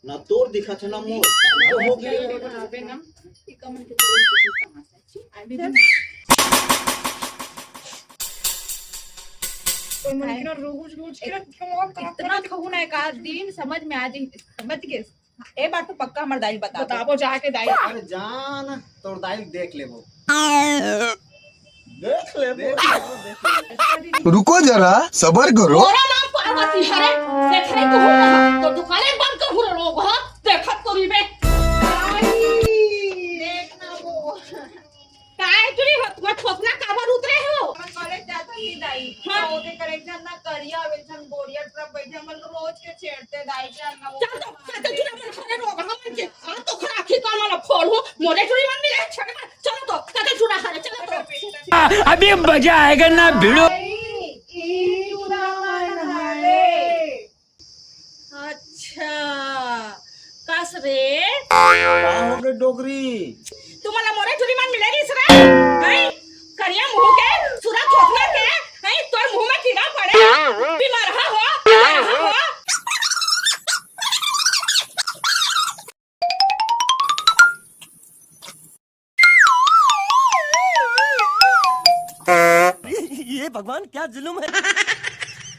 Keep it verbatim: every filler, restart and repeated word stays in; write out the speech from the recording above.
ना तोर दिखत हे ना मोर। तो हो गया। इतना खगुन है का दिन समझ में आ जाए, समझ के। ए बार तो पक्का हमर दाई ल बता दो। बताबो जाके दाई। अरे जान, तोर दाई ल देख लेबो। देख लेबो। रुको जरा, सबर करो। मोरो नाम पार्वती हरे, देखने को हो रहा, तो दुकाने बंद कर हुआ लोग, हाँ, देखत तो रहिबे। देखना वो। काय चुरी हो, तुम्हार थोथना काबर उतरे हो? मैं कॉलेज जाता नहीं दाई। हाँ। तो ओके करे एक झन ना करिया, एक झन गोरिया ट्रक बैठे, हमन रोज के छेड़ते दाई के अंगना वो। चल तो, चल तो चुरा मन खड़े रोग, हमन के, हाँ तो खड़ा खिता मन फोड़ हो, मोरे चुरी मन मिले, छेड़ कर, चलो तो, चल तो चुरा खड़े, चलो तो। अभी मजा आएगा ना भिड़ो। दाई, ई चुरा मन हरे। अच्छा, कस रे? का हो गे डोकरी? तुमला मोरे चुरी मन मिले रहिस रे? हैं? करिया मुंह के, सुरा थोथना के, हैं? तोर मुंह में कीड़ा पड़े? बीमार हा हो, बीमार हा हो। ये भगवान, क्या जुल्म है।